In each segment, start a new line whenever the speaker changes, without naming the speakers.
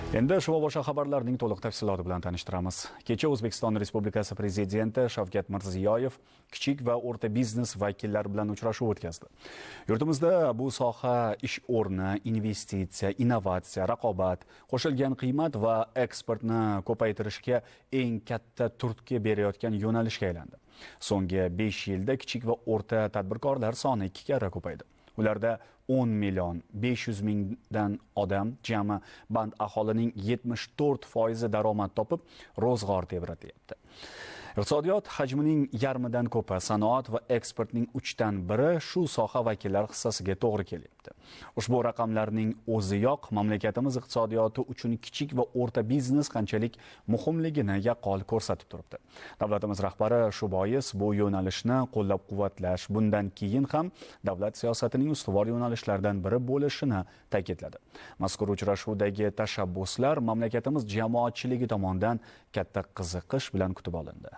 Endi shu va boshqa xabarlarning to'liq tafsiloti bilan tanishtiramiz. Kecha O'zbekiston Respublikasi Prezidenti Shavkat Mirziyoyev kichik va o'rta biznes vakillari bilan uchrashuv o'tkazdi. Yurtimizda bu soha ish o'rni, investitsiya, innovatsiya, raqobat, qo'shilgan qiymat va eksportni ko'paytirishga eng katta turtki berayotgan yo'nalishga aylandi. So'nggi 5 yilda kichik va o'rta tadbirkorlar soni 2 karra ko'paydi. Ularda 10 million 500 mingdan odam, jami band aholining 74% daromad topib, ro'zg'or tebratyapti. Iqtisodiyot hajmining yarmidan ko'pi, sanoat va eksportning 3dan biri shu soha vakillari hissasiga to'g'ri kelyapti. Ushbu raqamlarning o'ziyoq mamlakatimiz iqtisodiyoti uchun kichik va o'rta biznes qanchalik muhimligini yaqqol ko'rsatib turibdi. Davlatimiz rahbari shu bois bu yo'nalishni qo'llab-quvvatlash bundan keyin ham davlat siyosatining ustuvor yo'nalishlaridan biri bo'lishini ta'kidladi. Mazkur uchrashuvdagi tashabbuslar mamlakatimiz jamoatchiligi tomonidan katta qiziqish bilan kutib olindi.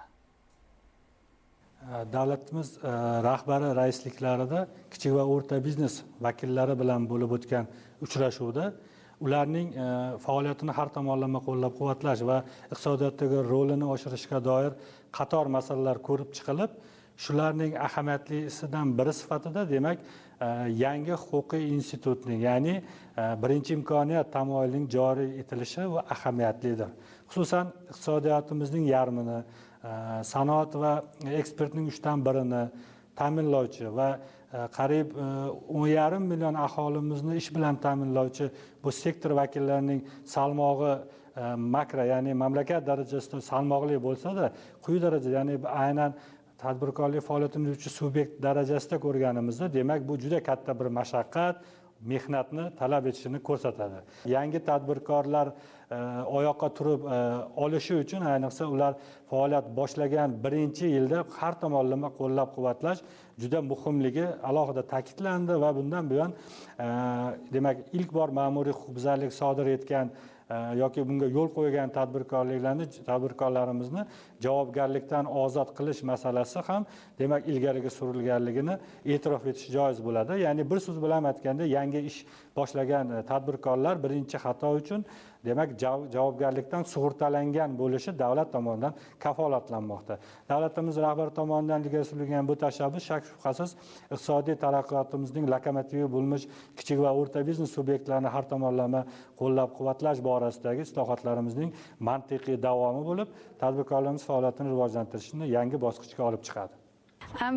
Davlatimiz rahbari raisliklarida kichik va o'rta biznes vakillari bilan bo'lib o'tgan uchrashuvda ularning faoliyatini har tomonlama qo'llab-quvvatlash va iqtisodiyotdagi rolini oshirishga doir qator masalalar ko'rib chiqilib, shularning ahamiyatlisidan biri sifatida demak yangi huquqiy institutning, ya'ni birinchi imkoniyat tamoyilining joriy etilishi va ahamiyatlidir. Xususan, iqtisodiyotimizning yarmini, sanoat va eksportning 3dan birini ta'minlovchi va qariyb 10,5 million aholimizni ish bilan ta'minlovchi bu sektor vakillarining salmog'i makro, ya'ni mamlakat darajasida salmoqli bo'lsa-da, quyi darajada, ya'ni aynan tadbirkorlik faoliyatini yurituvchi subyekt darajasida ko'rganimizda, demak bu juda katta bir mashaqqat, mehnatni talab etishini ko'rsatadi. Yangi tadbirkorlar oyoqqa turib olishi uchun, ayniqsa ular faoliyat boshlagan birinchi yilda har tomonlama qo'llab-quvvatlash juda muhimligi alohida ta'kidlandi va bundan buyon demak ilk bor ma'muriy huquqbuzarlik sodir etgan yoki bunga yo'l qo'ygan tadbirkorlarimizni javobgarlikdan ozod qilish masalasi ham demak ilgariga surilganligini e'tirof etish joiz bo'ladi. Ya'ni bir so'z bilan aytganda, yangi ish boshlagan tadbirkorlar birinchi xato uchun demak javobgarlikdan sug'urtalangan bo'lishi davlat tomonidan kafolatlanmoqda. Davlatimiz rahbari tomonidan ilgari surilgan bu tashabbus shak shubhasiz iqtisodiy taraqqiyotimizning lokomotivi bo'lmish kichik va o'rta biznes subyektlarini har tomonlama qo'llab-quvvatlash borasidagi islohotlarimizning mantiqiy davomi bo'lib, tadbirkorlarimiz faoliyatini rivojlantirishni yangi bosqichga olib chiqadi.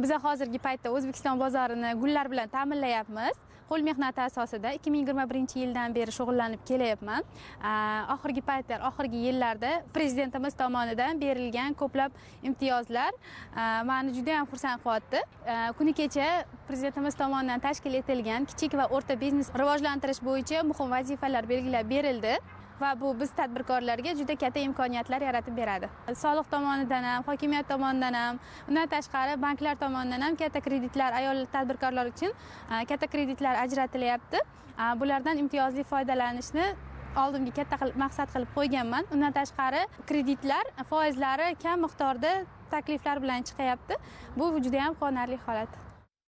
Biz hozirgi paytda O'zbekiston bozorini gullar bilan ta'minlayapmiz. Qo'l mehnati asosida 2021-yildan beri shug'ullanib kelyapman. Oxirgi paytlar, oxirgi yillarda prezidentimiz tomonidan berilgan ko'plab imtiyozlar meni juda ham xursand qilyapti. Kuni kecha prezidentimiz tomonidan tashkil etilgan kichik va o'rta biznes rivojlantirish bo'yicha muhim vazifalar belgilab berildi va bu biz tadbirkorlarga juda katta imkoniyatlar yaratib beradi. Soliq tomonidan ham, hokimiyat tomonidan ham, undan tashqari banklar tomonidan ham katta kreditlar, ayol tadbirkorlar uchun katta kreditlar ajratilyapti. Bulardan imtiyozli foydalanishni oldimga katta maqsad qilib qo'yganman. Undan tashqari kreditlar foizlari kam miqdorda takliflar bilan chiqayapti. Bu juda ham quvonarli holat.